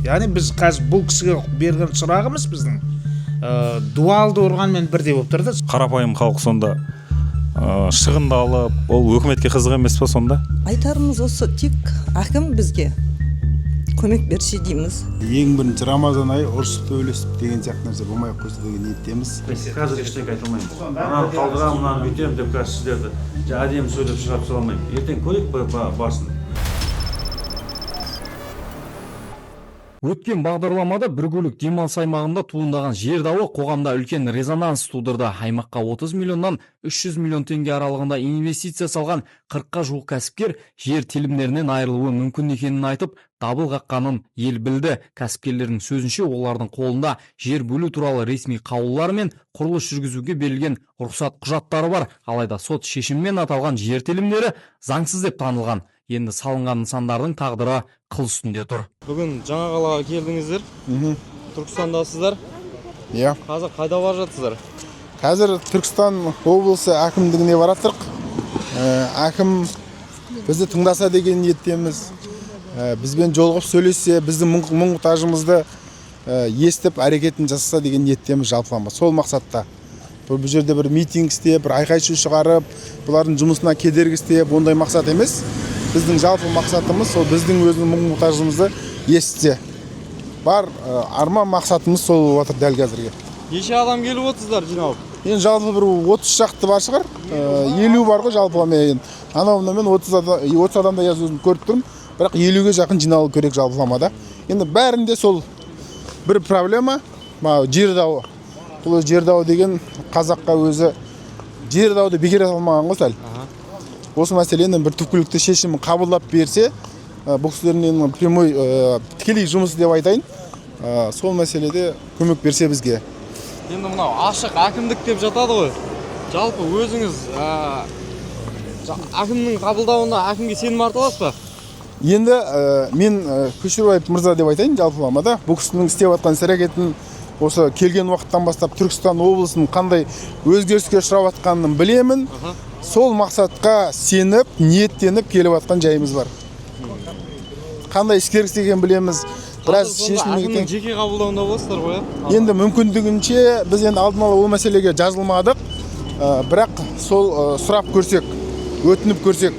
Яғни біз қазір бұл кісіге берген сұрағымыз біздің дуалды ұрғанмен бірдей болып тұр да. Қарапайым халық сонда шығынды алып, ол өкіметке қызық емес па сонда? Айтарымыз осы: тек әкім бізге көмек берсе дейміз. Ең бірінші Рамазан айы, ұрысып, төбелесіп деген сияқты нәрсе болмай ақ қойса деген ниеттеміз. Қазір ештеңе айта алмаймын. Ананы қалдырамын, мынаны бүйтемін деп қазір сіздерді әдемі сөйлеп шығарып сала алмаймын. Ертең көрейік барсын. Өткен бағдарламада бір көлік демалыс аймағында туындаған жер дауы қоғамда үлкен резонанс тудырды. Аймаққа 30 миллионнан 300 миллион теңге аралығында инвестиция салған 40-қа жуық кәсіпкер жер телімдерінен айырылуы мүмкін екенін айтып, дабыл қаққанын ел білді. Кәсіпкерлердің сөзінше, олардың қолында жер бөлу туралы ресми қаулылар мен құрылыс жүргізуге берілген рұқсат құжаттары бар. Алайда сот шешімімен аталған жер телімдері заңсыз деп танылған. Енді салынған нысандардың тағдыры қыл үстінде тұр. Бүгін жаңа қалаға келдіңіздер. Түркістандасыздар. Иә. Қазір қайда бара жатсыздар? Қазір Түркістан облысы әкімдігіне баратырық. Әкім бізді тыңдаса деген ниеттеміз. Бізбен жолығып сөйлессе, біздің мұң-мұқтажымызды естіп, әрекетін жасаса деген ниеттеміз жалпылама. Сол мақсатта. Бұл жерде бір митинг істеп, бір айқай-шу шығарып, бұлардың жұмысына кедергі істеп, ондай мақсат емес. Біздің жалпы мақсатымыз сол біздің өзінің мұң-мұқтажымызды естісе. Бар арман мақсатымыз сол болып жатыр дәл қазірге. Неше адам келіп отырсыздар жиналып? Енді жалпы бір 30 шақты бар шығар. 50 бар ғой жалпылама енді. Анау мынаумен 30 адам, 30 адамдай өзім көріп тұрмын. Бірақ 50-ге жақын жиналу керек жалпыламада. Енді бәрінде сол бір проблема, мынау жер дауы. Бұл жер дауы деген қазаққа өзі жер дауды бекер алмаған ғой сәл. Осы мәселені бір түпкілікті шешімін қабылдап берсе, бұл кісілердің енді прямой, тікелей жұмысы деп айтайын, сол мәселеде көмек берсе бізге. Енді мынау ашық әкімдік деп жатады ғой. Жалпы өзіңіз әкімнің қабылдауына, әкімге сенім арта аласыз ба? Енді мен Көшербаев мырза деп айтайын жалпыламада, бұл кісінің істеп жатқан іс әрекетін осы келген уақыттан бастап Түркістан облысының қандай өзгеріске ұшырап жатқанын білемін. Сол мақсатқа сеніп, ниеттеніп келіп жатқан жайымыз бар. Қандай іскерлік істегенін білеміз. Біраз шешімге әкімнің жеке қабылдауында боласыздар ғой, иә? Енді мүмкіндігінше біз енді алдын ала ол мәселеге жазылмадық. Бірақ сол сұрап көрсек, өтініп көрсек,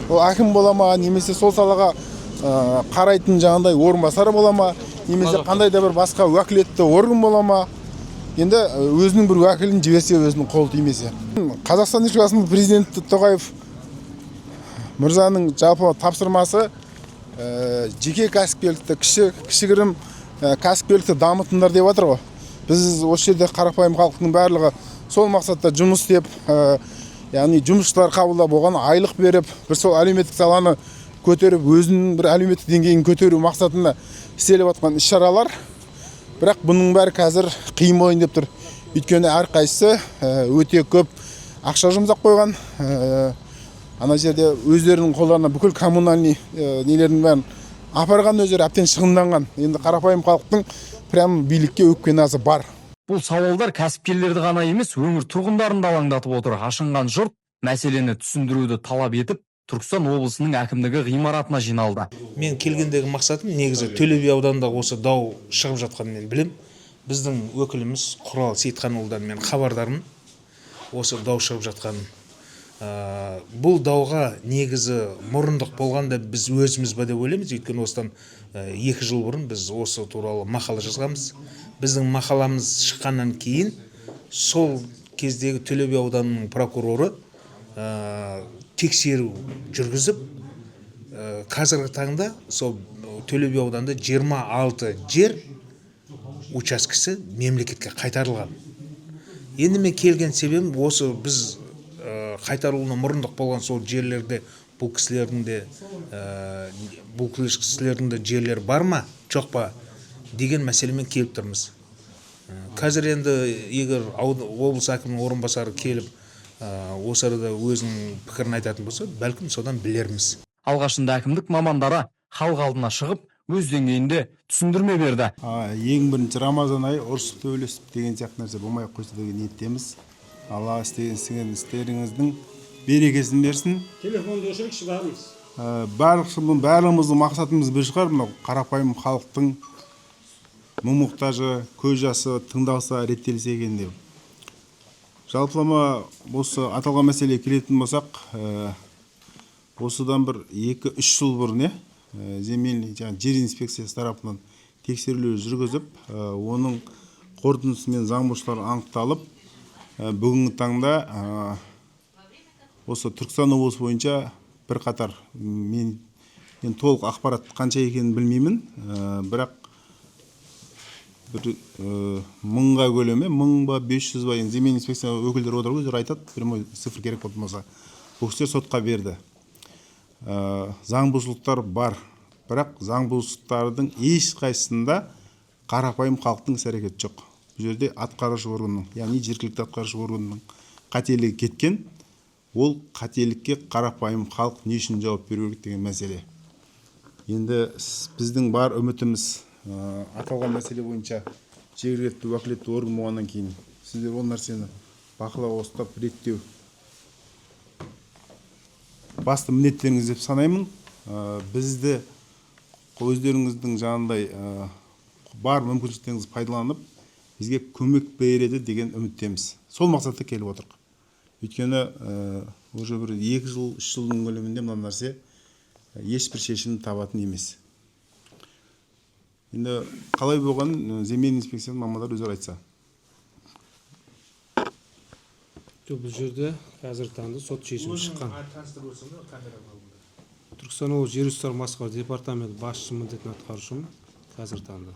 ол әкім бола ма, немесе сол салаға қарайтын жаңағыдай орынбасар бола ма, немесе қандай да бір басқа уәкілетті орган бола ма, енді өзінің бір уәкілін жіберсе, өзінің қолы тимесе. Қазақстан Республикасының президенті Тоқаев мырзаның жалпы тапсырмасы жеке кәсіпкерлікті, кішігірім кәсіпкерлікті дамытыңдар деп жатыр ғой. Біз осы жерде қарапайым халықтың барлығы сол мақсатта жұмыс істеп, яғни жұмысшылар қабылдап, оған айлық беріп, бір сол әлеуметтік саланы көтеріп, өзінің бір әлеуметтік деңгейін көтеру мақсатында істеліп жатқан іс-шаралар. Бірақ бұның бәрі қазір қиын болайын деп тұр. Өйткені әрқайсысы өте көп ақша жұмсап қойған. Ана жерде өздерінің қолдарына бүкіл коммунальный нелердің бәрін апарған, өздері әбден шығынданған. Енді қарапайым халықтың прям билікке өкпе назы бар. Бұл сауалдар кәсіпкерлерді ғана емес, өңір тұрғындарын да алаңдатып отыр. Ашынған жұрт мәселені түсіндіруді талап етіп, Түркістан облысының әкімдігі ғимаратына жиналды. Мен келгендегі мақсатым негізі Төле би ауданында осы дау шығып жатқанын мен білем. Біздің өкіліміз Құрал Сейітханұлыдан мен хабардармын осы дау шығып жатқанын. Бұл дауға негізі мұрындық болғанда біз өзіміз ба деп ойлаймыз. Өйткені осыдан 2 жыл бұрын біз осы туралы мақала жазғанбыз. Біздің мақаламыз шыққаннан кейін сол кездегі Төле би ауданының прокуроры тексеру жүргізіп, қазіргі таңда сол Төле би ауданында 26 жер учаскесі мемлекетке қайтарылған. Енді мен келген себебім осы біз, қайтарылуына мұрындық болған сол жерлерде бұл кісілердің де жерлері бар ма, жоқ па деген мәселемен келіп тұрмыз. Қазір енді егер облыс әкімінің орынбасары келіп, осы арада өзінің пікірін айтатын болса, бәлкім содан білерміз. Алғашында әкімдік мамандары халық алдына шығып, өз деңгейінде түсіндірме берді. Ең бірінші Рамазан айы, ұрысып төбелесіп деген сияқты нәрсе болмай ақ қойса деген ниеттеміз. Алла істеген істеріңіздің берекесін берсін. Телефонды өшіріңізші бәріміз. Барлығымыздың мақсатымыз бір шығар, мынау қарапайым халықтың Мұң-мұқтажы, көз жасы тыңдалса, реттелсе екен деп. Жалпылама осы аталған мәселеге келетін болсақ, осыдан бір 2-3 жыл бұрын, земельный, жаңағы жер инспекциясы тарапынан тексерулер жүргізіп, оның қорытындысымен заң бұзушылар анықталып, бүгінгі таңда осы Түркістан облысы бойынша бірқатар, мен енді толық ақпарат қанша екенін білмеймін, бірақ бір мыңға көлемі, мың ба, 500 ба, енді земельный инспекция өкілдері отыр, өздері айтады, прямой цифр керек болатын болса. Бұл кісілер сотқа берді. Заң бұзушылықтар бар, бірақ заң бұзушылықтардың ешқайсысында қарапайым халықтың іс әрекеті жоқ. Бұл жерде атқарушы органның, яғни жергілікті атқарушы органның қателігі кеткен. Ол қателікке қарапайым халық не үшін жауап беру керек деген мәселе. Енді біздің бар үмітіміз, аталған мәселе бойынша жергілікті уәкілетті орган болғаннан кейін сіздер ол нәрсені бақылауға ұстап реттеу басты міндеттеріңіз деп санаймын. Бізді өздеріңіздің жаңағындай, бар мүмкіншіліктеріңізді пайдаланып бізге көмек береді деген үміттеміз. Сол мақсатта келіп отырмық. Өйткені, уже бір 2 жыл, 3 жылдың көлемінде мына нәрсе ешбір шешімін табатын емес. Енді қалай болғанын земельный инспекцияның мамандары өздері айтса. Жоқ, бұл жерде қазіргі таңда сот шешімі шыққан. Таныстырып өтсең де камераның алдында. Түркістан облысы жер ресурстарын басқару департаменті басшысы міндетін атқарушымын қазіргі таңда.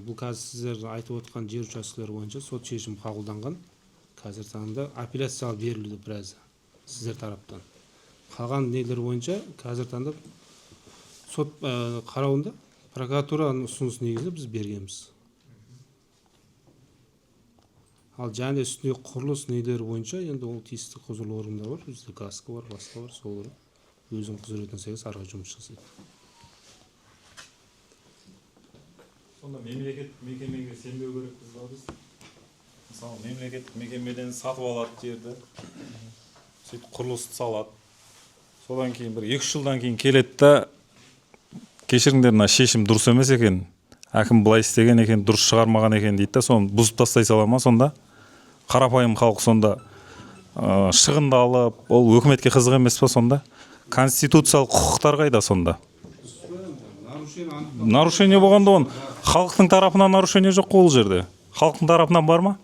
Бұл қазір сіздер айтып отқан жер учаскелері бойынша сот шешімі қабылданған. Қазіргі таңда апелляциялық берілуде біразы сіздер тараптан. Қалған нелер бойынша қазіргі таңда сот қарауында прокуратураның ұсынысы негізінде біз бергенбіз. Ал және үстіне құрылыс нелері бойынша енді ол тиісті құзырлы органдар бар, бізде ГАСК бар, басқа бар, сол өзінің құзыретіне сәйкес ары қарай жұмыс жасайды. Сонда мемлекеттік мекемеге сенбеу керекпіз ба біз? Мысалы, мемлекеттік мекемеден сатып алады жерді, сөйтіп құрылысты салады. Содан кейін бір 2-3 жылдан кейін келеді да, кешіріңдер, мына шешім дұрыс емес екен, әкім былай істеген екен, дұрыс шығармаған екен дейді да, соны бұзып тастай сала ма сонда? Қарапайым халық сонда, шығынды алып, ол өкіметке қызық емес па сонда? Конституциялық құқықтар қайда сонда? Нарушение болғанда оны халықтың тарапынан нарушение жоқ қой ол жерде. Халықтың тарапынан бар ма?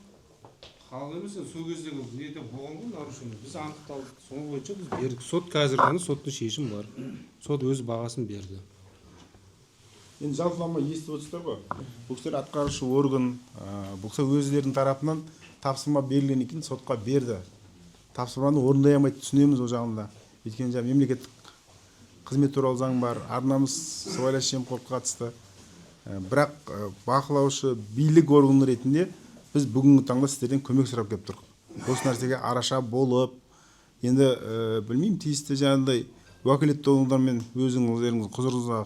Халық емес, енді сол кездегі неде болған ғой нарушение. Біз анықталдық. Сол бойынша біз бердік. Сот қазіргі таңда соттың шешімі бар. Сот өз бағасын берді. Енді жалпылама естіп отырсыздар ғой. Бұл кісілер атқарушы орган, бұл кісілер өздерінің тарапынан тапсырма берілгеннен кейін сотқа берді. Тапсырманы орындай алмайды, түсінеміз ол жағында. Өйткені жаңа мемлекеттік қызмет туралы заң бар, арнамыз сыбайлас жемқорлыққа қатысты. Бірақ, бақылаушы билік органы ретінде біз бүгінгі таңда сіздерден көмек сұрап келіп тұрмыз. Осы нәрсеге араша болып, енді, білмеймін, тиісті жаңағыдай уәкілетті органдармен өзіңіздеріңіз құзырыңызға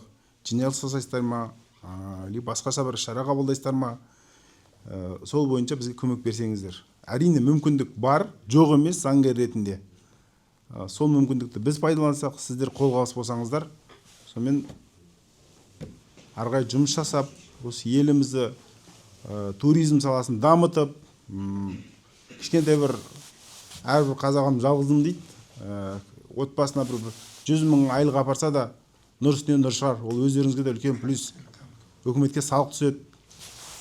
жиналыс жасайсыздар ма, или басқаша бір шара қабылдайсыздар ма, сол бойынша бізге көмек берсеңіздер. Әрине мүмкіндік бар, жоқ емес заңгер ретінде. Сол мүмкіндікті біз пайдалансақ, сіздер қолғабыс болсаңыздар, сонымен ары қарай жұмыс жасап, осы елімізді, туризм саласын дамытып, кішкентай бір әрбір қазағым жалғызым дейді, отбасына бір 100 мың айлық апарса да нұр үстіне нұр шығар. Ол өздеріңізге де үлкен плюс. Үкіметке салық түседі.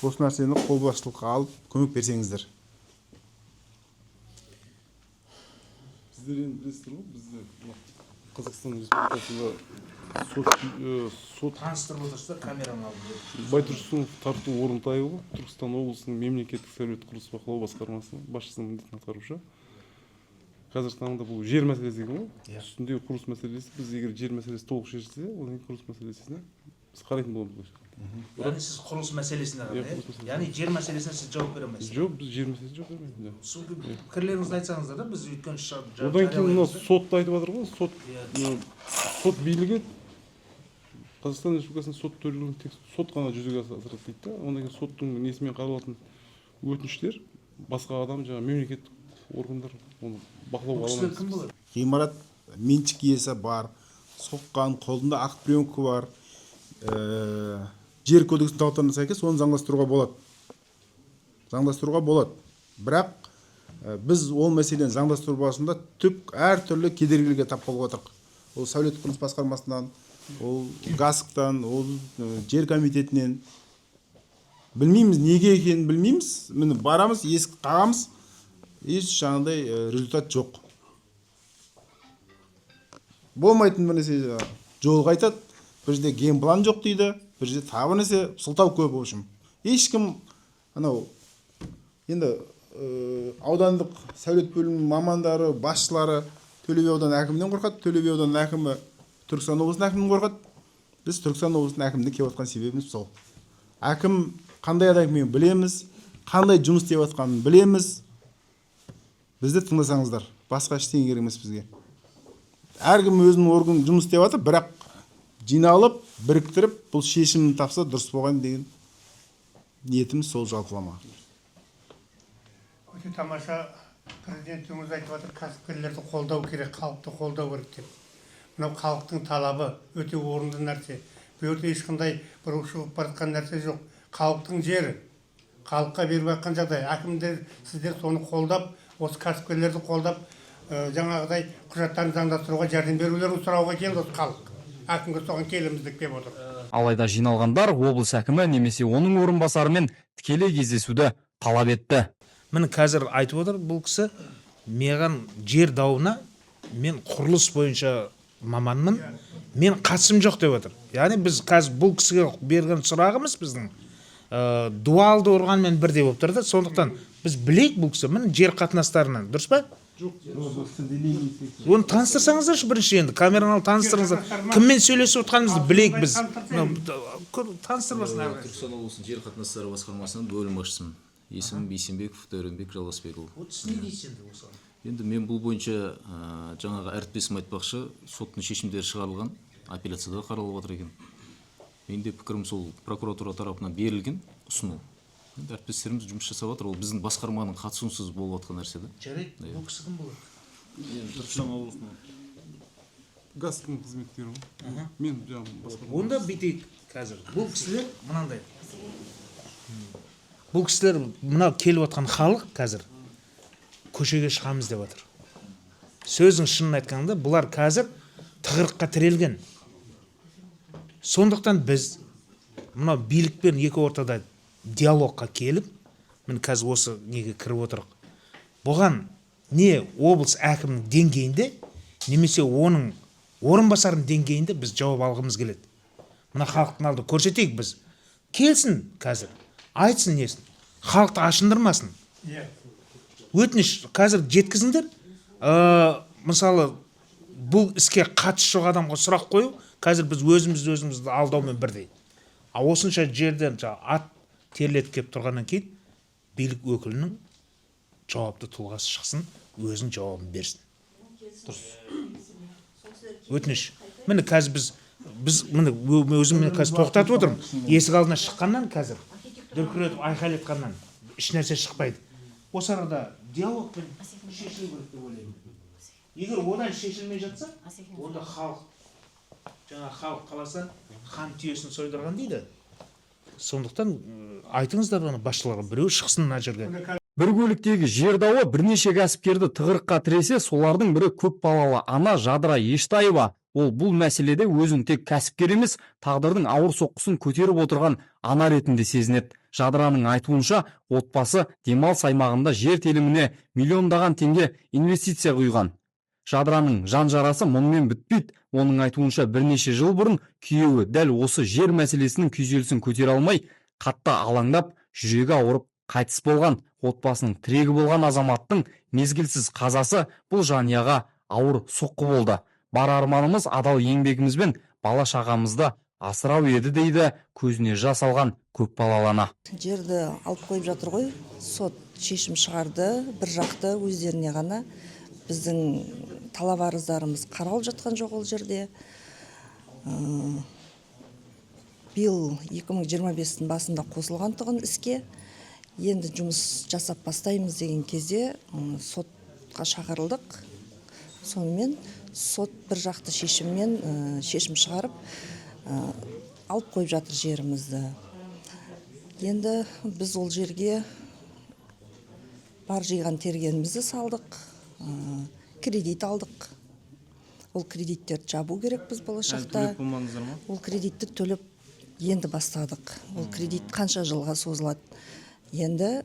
Осы нәрсені қолбасшылыққа алып көмек берсеңіздер. Сіздер енді білесіздер ғой, бізде мына Қазақстан Республикасында сот Таныстырып отырсыздар камераның алдында. Байтұрсынов Тарту Орынтайұлы, Түркістан облысының мемлекеттік сәулет құрылыс бақылау басқармасының басшысының міндетін атқарушы. Қазіргі таңда бұл жер мәселесі екен ғой. Үстіндегі құрылыс мәселесі, біз егер жер мәселесі толық шешілсе, одан кейін құрылыс мәселесіне біз қарайтын боламыз былайша айтқанда. Яғни сіз құрылыс мәселесіне Иә, ғана, иә? құрылыс мәселесіне. Яғни жер мәселесіне сіз жауап бере алмайсыз? Жоқ, біз жер мәселесіне жауап бермейміз, иә. Сол пікірлеріңізді айтсаңыздар да, біз өйткені Одан кейін мынау жариялаймыз да. сотты айтып жатыр ғой, сот билігі Қазақстан Республикасының сот төрелігін тек сот қана жүзеге асырады дейді да. Одан кейін соттың несімен қаралатын өтініштер басқа адам, жаңағы мемлекеттік органдар оны бақылауға Бұл кісілер ала кім алмайды. болады? Ғимарат меншік иесі бар, соққан, қолында ақ приемка бар. Жер кодексінің талаптарына сәйкес оны заңдастыруға болады. Заңдастыруға болады. Бірақ біз ол мәселені заңдастыру барысында түп әртүрлі кедергілерге тап болып отырмық. Ол сәулет құрылыс басқармасынан, ол ГАСКтан, ол жер комитетінен. Білмейміз, неге екенін білмейміз. Міне, барамыз, есік қағамыз, еш жаңағыдай результат жоқ. Болмайтын бір нәрсе жолға айтады, бір жерде генплан жоқ дейді, бір жерде тағы бір нәрсе, сылтау көп. В общем, ешкім анау енді аудандық сәулет бөлімінің мамандары, басшылары Төле би ауданы әкімінен қорқады, Төле би ауданының әкімі Түркістан облысының әкімінен қорқады. Біз Түркістан облысының әкіміне келіп жатқан себебіміз сол. Әкім қандай адам екенін білеміз, қандай жұмыс істеп жатқанын білеміз. Бізді тыңдасаңыздар, басқа ештеңе керек емес бізге. Әркім өзінің орган жұмыс істеп жатыр, бірақ жиналып, біріктіріп, бұл шешімін тапса, дұрыс болған деген ниетіміз сол, жалпылама. Өте тамаша. Президентіміз айтып жатыр, кәсіпкерлерді қолдау керек, халықты қолдау керек деп. Мынау халықтың талабы, өте орынды нәрсе. Бұл жерде ешқандай бір ушығып бара жатқан нәрсе жоқ. Халықтың жері, халыққа беріп жатқан жағдай. Әкімдер, сіздер соны қолдап, осы кәсіпкерлерді қолдап, жаңағыдай құжаттарын заңдастыруға жәрдем берулерін сұрауға келді осы халық. Әкімге соған келеміз деп келіп отыр. Алайда жиналғандар облыс әкімі немесе оның орынбасарымен тікелей кездесуді талап етті. Міне, қазір айтып отыр бұл кісі маған: жер дауына мен құрылыс бойынша маманмын, мен қатысым жоқ деп отыр. Яғни біз қазір бұл кісіге берген сұрағымыз біздің дуалды ұрғанмен бірдей болып тұр да. Сондықтан біз білейік, бұл кісі, міне, жер қатынастарынан, дұрыс па? Оны таныстырсаңыздаршы бірінші. Енді камераны алып таныстырыңыздар, кіммен сөйлесіп отқанымызды білейік біз. Мынау, таныстырмасын ары қарай. Түркістан облысының жер қатынастары басқармасының бөлім басшысымын. Есімім Бейсенбеков Дәуренбек Жалғасбекұлы. Вот сіз не дейсіз енді осыған? Енді мен бұл бойынша, жаңағы әріптесім айтпақшы, соттың шешімдері шығарылған, апелляцияда қаралып жатыр екен. Менің де пікірім сол, прокуратура тарапынан берілген ұсыну. Енді әріптестеріміз жұмыс жасап жатыр, ол біздің басқарманың қатысуынсыз болып жатқан нәрсе да. Жарайды, бұл кісі кім болады? Түркістан облысының ГАСКтың қызметкері ғой мен, жаңағы басқарма. Онда бүйтейік, қазір бұл кісілер мынандай, бұл кісілер, мынау келіп отқан халық қазір көшеге шығамыз деп жатыр. Сөздің шынын айтқанда, бұлар қазір тығырыққа тірелген. Сондықтан біз мынау билікпен екі ортада диалогқа келіп, міне, қазір осы неге кіріп отырық. Бұған не облыс әкімінің деңгейінде, немесе оның орынбасарының деңгейінде біз жауап алғымыз келеді. Мына халықтың алдында көрсетейік біз. Келсін қазір, айтсын несін, халықты ашындырмасын. Өтініш, қазір жеткізіңдер. Мысалы, бұл іске қатысы жоқ адамға сұрақ қою қазір біз өзімізді өзімізді алдаумен бірдей. А осынша жерден жаңағы ат терлетіп келіп тұрғаннан кейін билік өкілінің жауапты тұлғасы шықсын, өзінің жауабын берсін. Дұрыс, өтініш. Міне, қазір біз, міне, өзім мен қазір тоқтатып отырмын. Есік алдына шыққаннан, қазір дүркіретіп айқайлатқаннан ешнәрсе шықпайды. Осы арада диалогпен шешілу керек деп ойлаймын. Егер одан шешілмей жатса, онда халық, жаңа халық қаласа, хан түйесін сойдырған дейді. Сондықтан айтыңыздар ана басшыларға, біреу шықсын мына жерге. Бір көліктегі жер дауы бірнеше кәсіпкерді тығырыққа тіресе, солардың бірі көп балалы ана Жадыра Ештаева. Ол бұл мәселеде өзін тек кәсіпкер емес, тағдырдың ауыр соққысын көтеріп отырған ана ретінде сезінеді. Жадыраның айтуынша, отбасы демалыс аймағында жер теліміне миллиондаған теңге инвестиция құйған. Жадыраның жан жарасы мұнымен бітпейді. Оның айтуынша, бірнеше жыл бұрын күйеуі дәл осы жер мәселесінің күйзелісін көтере алмай, қатты алаңдап, жүрегі ауырып қайтыс болған. Отбасының тірегі болған азаматтың мезгілсіз қазасы бұл жанұяға ауыр соққы болды. Бар арманымыз адал еңбегімізбен бала шағамызды асырау еді, дейді көзіне жас алған көп балалы ана. Жерді алып қойып жатыр ғой. Сот шешім шығарды бір жақты, өздеріне ғана. Біздің талап арыздарымыз қаралып жатқан жоқ ол жерде. Биыл 2025-тің басында қосылған тұғын іске. Енді жұмыс жасап бастаймыз деген кезде сотқа шақырылдық. Сонымен сот бір жақты шешіммен шешім шығарып Алып қойып жатыр жерімізді. Енді біз ол жерге бар жиған тергенімізді салдық, кредит алдық. Ол кредиттерді жабу керекпіз Әлі болашақта. төлеп болмадыңыздар ма? Ол кредитті төлеп енді бастадық. Ол кредит қанша жылға созылады? Енді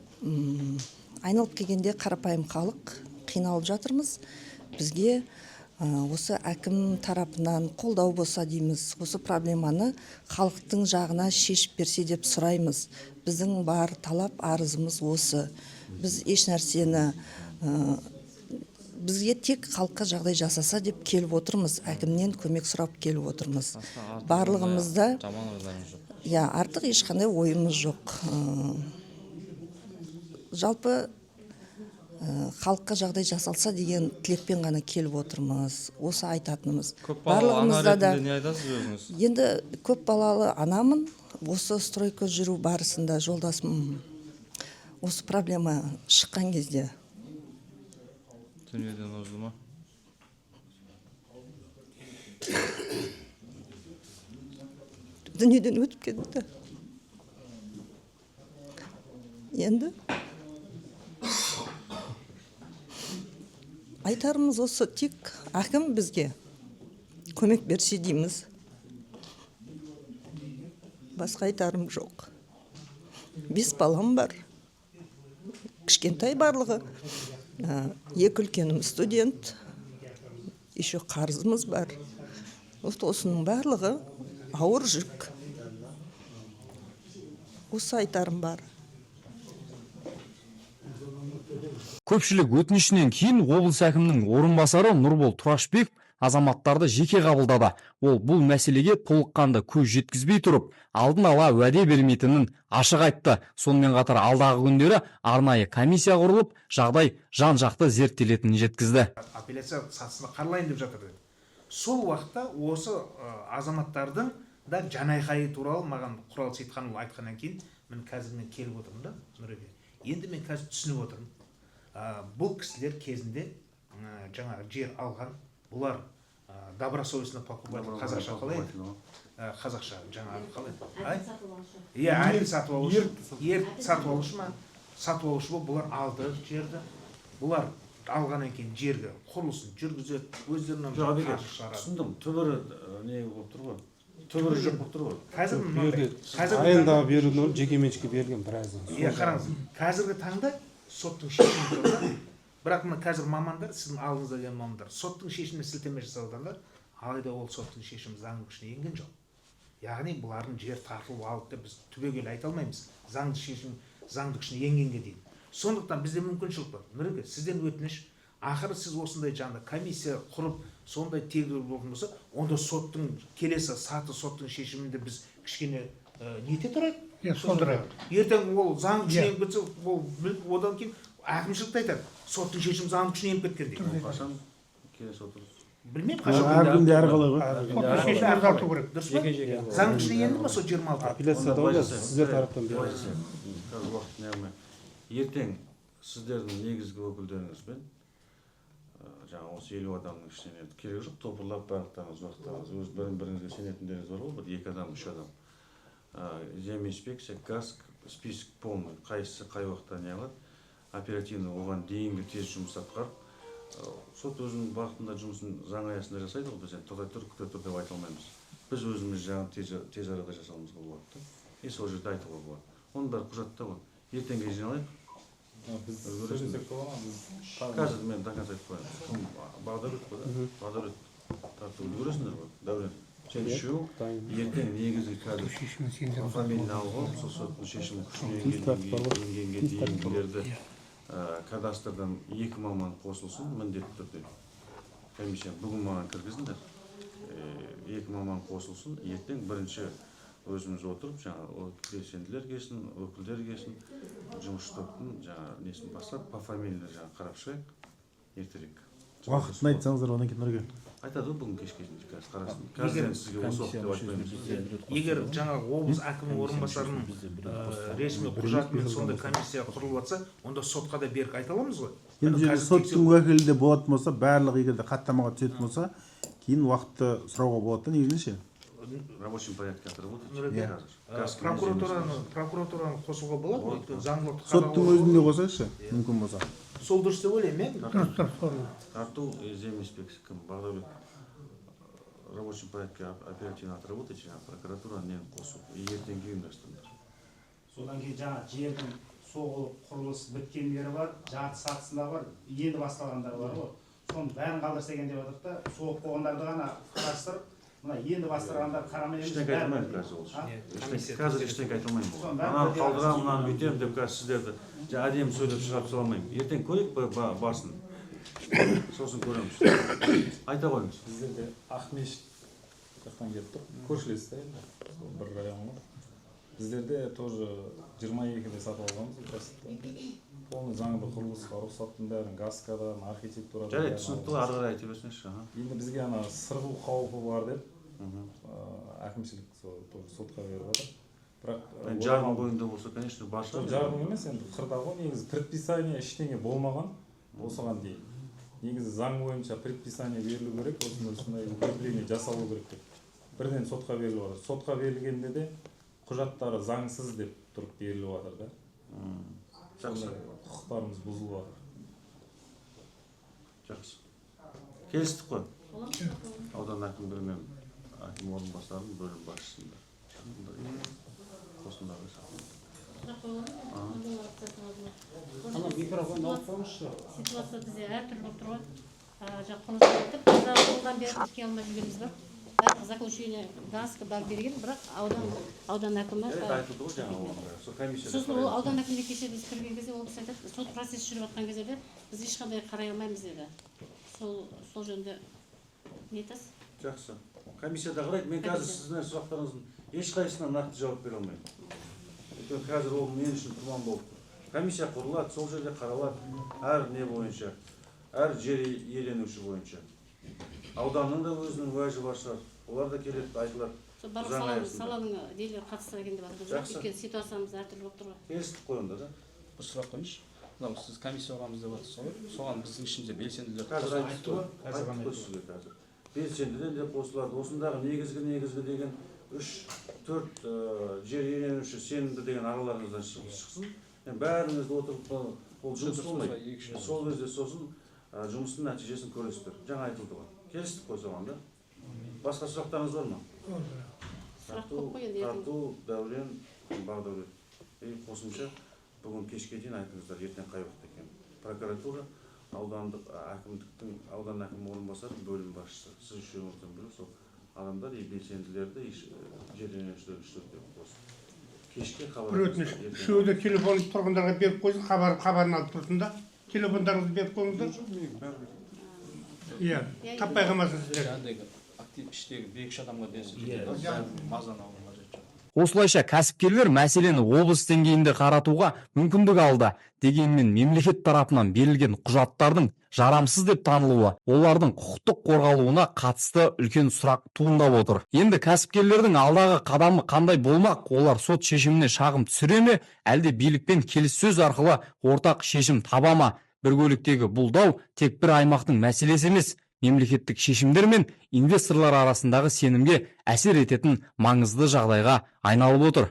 айналып келгенде, қарапайым халық қиналып жатырмыз. Бізге осы әкім тарапынан қолдау болса дейміз. Осы проблеманы халықтың жағына шешіп берсе деп сұраймыз. Біздің бар талап арызымыз осы. Біз еш нәрсені бізге тек халыққа жағдай жасаса деп келіп отырмыз. Әкімнен көмек сұрап келіп отырмыз. Басқа артық Барлығымызда жаман ойларыңыз жоқ? Иә, артық ешқандай ойымыз жоқ. Жалпы халыққа жағдай жасалса деген тілекпен ғана келіп отырмыз. Осы айтатынымыз. Көп балалы ана Барлығымызда да ретінде не айтасыз өзіңіз? Енді көп балалы анамын. Осы стройка жүру барысында жолдасым осы проблема шыққан кезде Дүниеден озды ма? Дүниеден өтіп кетті. Енді айтарымыз осы: тек әкім бізге көмек берсе дейміз. Басқа айтарым жоқ. Бес балам бар, кішкентай барлығы. Екі үлкенім студент, еще қарызымыз бар. Вот осының барлығы ауыр жүк. Осы айтарым бар. Көпшілік өтінішінен кейін облыс әкімінің орынбасары Нұрбол Тұрашбеков азаматтарды жеке қабылдады. Ол бұл мәселеге толыққанды көз жеткізбей тұрып, алдын ала уәде бермейтінін ашық айтты. Сонымен қатар алдағы күндері арнайы комиссия құрылып, жағдай жан-жақты зерттелетінін жеткізді. Апелляция сатысына қаралайын деп жатыр деді. Сол уақытта осы азаматтардың да жанайқайы туралы маған Құрал Сейітханұлы айтқаннан кейін, міне, қазір мен келіп отырмын да. Нұреке, енді мен қазір түсініп отырмын. Бұл кісілер кезінде жаңағы жер алған бұлар добросовестно покупатель, қазақша қалай еді? Қазақша жаңағы қалай еді? Ай? Иә, әділ сатып алушы, ерікті сатып алушы ма, сатып алушы болып бұлар алды жерді. Бұлар алғаннан кейін жерге құрылысын жүргізеді, өздерінен Жоқ, Әбеке, қаржы шығарады. түсіндім. Түбірі не болып тұр ғой, түбірі жоқ болып тұр ғой. Қазір Бұл мынандай жерде қазіргі арендаға берудің орнына жеке меншікке берілген біразы. Иә, қараңыз, қазіргі таңда соттың шешімі тұр да. Бірақ мына қазір мамандар, сіздің алдыңызда келген мамандар соттың шешіміне сілтеме жасап жатырlar. Алайда ол соттың шешімі заңды күшіне енген жоқ. Яғни бұлардың жер тартылып алды деп біз түбегейлі айта алмаймыз заңды шешім заңды күшіне енгенге дейін. Сондықтан бізде мүмкіншілік бар. Нұреке, сізден өтініш: ақыры сіз осындай жаңағы комиссия құрып, сондай тергеу болатын болса, онда соттың келесі саты, соттың шешімінде біз кішкене нете тұрайық. Иә, создырайық. Ертең ол заң күшіне еніп кетсе, ол одан кейін әкімшілік те айтады, соттың шешімі заңды күшіне еніп кеткен дейді. Қашан келесі отырыс? Білмеймін, қашан. Әркімде әрқалай ғой. Соттың шешімін ұзарту керек. Дұрыс па? Заң күшіне енді ма сол 26? Апелляция Онда былай дауы жасайық. сіздер тараптан Былай беріледі. жасайық. Қазір уақыт не қылмай. Ертең сіздердің негізгі өкілдеріңізбен жаңағы осы 50 адамның ішінен, енді керегі жоқ топырлап, барлықтарыңыз уақыттарыңыз, өз бірін біріңізге сенетіндеріңіз бар ғой, бір екі адам, үш адам. Земинспекция, газ, список полный, қайсысы қай уақытта не қылады, оперативно оған дейінгі тез жұмыс атқарып, сот өзінің бағытында жұмысын заң аясында жасайды ғой. Біз енді тоқтай тұр, күте тұр деп айта алмаймыз. Біз өзіміз жағын тез, тез арада жасауымызға болады да, и сол жерде айтуға болады. Оның бәрі құжатта ғой. Ертеңге жиналайық. Біз Үлгересіңдер. сөйлесек бола ма? Біз Қазір мен до конца айтып қояйын. Кім? Бағдәулет қой да? Бағдәулет, тартып үлгересіңдер ғой. Дәурен, сен үшеуің ертең негізгі қазір Шешімін сендер фамилияны алып алып, сол соттың шешімі күшіне Тиісті тәртіп бар ғой. енгенге Тиісті тәртіп бар ғой. дейінгілерді кадастрдан екі маман қосылсын міндетті түрде. Комиссия бүгін маған кіргізіңдер. Екі маман қосылсын. Ертең бірінші өзіміз отырып, жаңағы ол белсенділер келсін, өкілдер келсін, жұмысшы топтың жаңағы несін бастап, пофамильно жаңағы қарап шығайық ертерек. Уақытын айтсаңыздар одан кейін, Нұреке. Айтады ғой бүгін кешке дейін, қазір қарасын. Қазір енді сізге осы уақыт деп айтпаймыз. Егер жаңағы облыс әкімінің орынбасарының ресми құжатымен сондай комиссия құрылып жатса, онда сотқа да берік айта аламыз ғой. Енді бұл Міне, жерде қазір соттың уәкілі де болатын болса, барлығы егер де хаттамаға түсетін болса, кейін уақытты сұрауға болады да негізінен ше. В рабочем порядке отработать. Нұрекең, прокуратураны қосуға болады ғой, өйткені заңдылықты Соттың өзінде қосайықшы, мүмкін болса. Сол дұрыс деп ойлаймын мен. Дұрыс, дұрыс. Тарту земинспекция кім, Бағдәулет, в рабочем порядке оперативно отработать, жаңағы прокуратура нені қосу и ертеңге ұйымдастырыңдар. Содан кейін жаңа жердің соғылып, құрылыс біткендері бар, жарты сатысында бар, енді басталғандар бар ғой. Соның бәрін қалдырса екен деп жатырмық та, соғып қойғандарды ғана қарастырып, мына енді бастырғандар қарамай емес. Ештеңе айта алмаймын қазір ол А? үшін. Қазір ештеңе айта алмаймын Соның оған. бәрін Мынаны бірдей қалдырамын, қарастырып. мынаны бүйтемін деп қазір сіздерді жаңа әдемі сөйлеп шығарып сала алмаймын. Ертең көрейік барсын. Сосын көреміз. Айта қойыңыз. Біздер де Ақмешіт жақтан келіп тұр. Көршілес та енді. Сол бір район ғой. Біздерде тоже 22-де сатып алғанбыз участокты. Полный заңды құрылысқа рұқсаттың бәрін ГАСКадан, архитектурадан Жарайды, бәрін түсінікті ғой, алғанбыз. ары қарай айта берсеңізші. Енді бізге ана сырғу қаупі бар деп әкімшілік сол тоже сотқа беріп жатыр. Бірақ Енді жардың бойында болса, конечно, бар шығар. Жоқ, жардың емес, енді қырда ғой негізі, предписание ештеңе болмаған осыған дейін. Негізі заң бойынша предписание берілу керек, осындай осындай укрепление жасалу керек деп. Бірден сотқа беріліп жатыр. Сотқа берілгенде де құжаттары заңсыз деп тұрып беріліп жатыр да. Жақсы. Сондай құқықтарымыз бұзылып жатыр. Жақсы. Келістік қой. Аудан әкімдігі мен әкім орынбасарын, бөлім басшысын да. Қосындарға шақырыңдар. Сұрақ қойылады ма? Ана микрофонды алып қойыңызшы. Ситуация бізде әртүрлі болып тұр ғой. Жаңа құрылыс бітіп, біз жылдан бері тіркей алмай жүргеніміз бар. Барлық заключение ГАСК бәрі берген, бірақ аудан әкімі Жарайды, айтылды ғой жаңа оған. Сол комиссияда Сосын ол қараймыз. аудан әкіміне кеше біз кірген кезде ол кісі айтады, сот процесі жүріп жатқан кезде де біз ешқандай қарай алмаймыз деді. Сол жөнінде не айтасыз? Жақсы. Комиссияда қарайды. Мен қазір сіздің сұрақтарыңыздың ешқайсысына нақты жауап бере алмаймын. Өйткені қазір ол мен үшін тұман болып тұр. Комиссия құрылады, сол жерде қаралады, әр не бойынша, әр жер иеленуші бойынша. Ауданның да өзінің уәжі бар шығар. Олар да келеді, айтылады. Сол барлық Заң саланың, аясында. саланың нелері қатысты екен деп жатырмыз. Жақсы. Өйткені ситуациямыз әртүрлі болып тұр ғой. Келістік қой онда да. Бір сұрақ қояйыншы. Мынау сіз комиссия құрамыз деп жатырсыз ғой. Соған біздің ішімізде белсенділер Қазір қосылады. айтты ғой, айттық қой сізге қазір. Белсенділер де қосылады. Осындағы негізгі деген 3-4 жер иеленуші сенімді деген араларыңыздан шықсын. Енді бәріңізді отырып ол жұмыс болмайды. Сол кезде сосын жұмыстың нәтижесін көресіздер. Жаңа айтылды ғой. Келістік қой соған да. Басқа сұрақтарыңыз бар ма? Сұрақ көп қой енді ертең. Тарту, Дәурен, Бағдәулет. И қосымша бүгін кешке дейін айтыңыздар, ертең қай уақытта екенін. Прокуратура, аудандық әкімдіктің, аудан әкімі орынбасары, бөлім басшысы. Сіз үшеуіңізден бөлек сол адамдар и белсенділерді, и жер иеленушілерді үш-төртеу қосып. Кешке хабар. Бір өтініш, үшеуі де телефон тұрғындарға беріп қойсын, хабарын алып тұрсын да. Телефондарыңызды беріп қойыңыздар. Иә, таппай қалмасын сіздер. Жаңағыдай актив іштегі бекіш адамға берсе жетеді. Мазаны алуға қажет жоқ. Осылайша кәсіпкерлер мәселені облыс деңгейінде қаратуға мүмкіндік алды. Дегенмен мемлекет тарапынан берілген құжаттардың жарамсыз деп танылуы олардың құқықтық қорғалуына қатысты үлкен сұрақ туындап отыр. Енді кәсіпкерлердің алдағы қадамы қандай болмақ? Олар сот шешіміне шағым түсіре ме, әлде билікпен келіссөз арқылы ортақ шешім таба ма? Бір көліктегі бұл дау тек бір аймақтың мәселесі емес, мемлекеттік шешімдер мен инвесторлар арасындағы сенімге әсер ететін маңызды жағдайға айналып отыр.